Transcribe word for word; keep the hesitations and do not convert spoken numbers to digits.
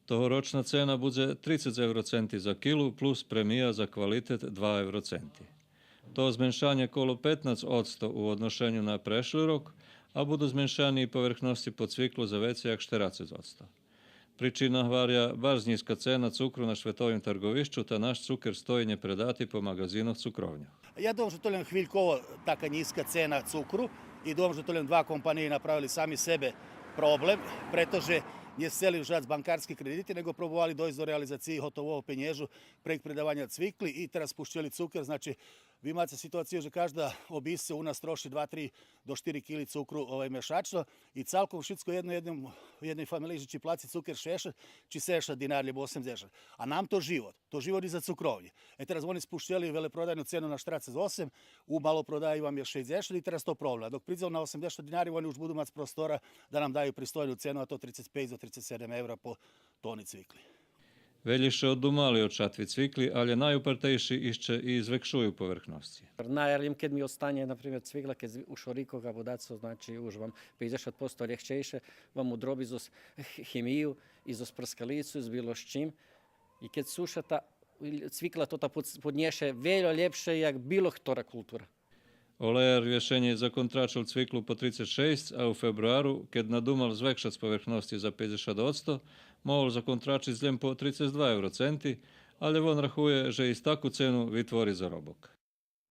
Тогорочна цена будзе трицец евроценти за килу плюс премия за квалитет два евроценти. То зменшанє коло петнац одсто у одношеню на прешли рок, а буду зменшани и поверхносци под цвиклу за вецей як штерацец одсто. Причина, гваря, баш нїзка цена цукру на шветовим тарґовищу, та наш цукер стої нєпредати по маґазинох цукровньох. Я думам же то лєм хвильково така нїзка цена цукру и думам же то лєм два компаниї направили сами себе проблем, прето же нє сцели вжац банкарски кредити, нєго пробовали дойсц до реализациї готового пенєжу прейґ предаваня цвикли и тераз пущели цукер. Значи, ви маце ситуацию же кажда обисц у нас троши два, три до штири кили цукру, овай, мешачно и цалком шицко єдно єдним, єдней фамелиї же чи плаци цукер шейдзешат чи седемдзешат динари, лєбо осемдзешат. А нам то живот. То живот и за цукровнї. Е, тераз вони спущели велепродайну цену на штерацец осем, у малопродаї вам є шейдзешат и тераз то проблем. А док придзе на осемдзешат динари, вони уж буду мац простора да нам даю пристойну цену, а то трицец пейц до трицец седем евра по тони цвикли. Велї ше оддумали од шатви цвикли, алє найупертейши ище и звекшую поверхносци. Наярим кед ми останє, например, цвикла, кед з-, у шорикох або дацо, значи, уж вам пейдзешат посто лєгчейше, вам удроби зоз х-, химию и зоз прскалицу, з било з чим. И кед суша, та цвикла тота под-, поднєше вельо лєпше як било хтора култура. Олеяр вєшенєй законтрачел цвиклу по трицец шейсц, а у фебруару, кед надумал звекшац поверхносци за пейдзешат одсто, могол законтрачиц лєм по трицец два евроценти, алє вон рахує же и з таку цену витвори заробок.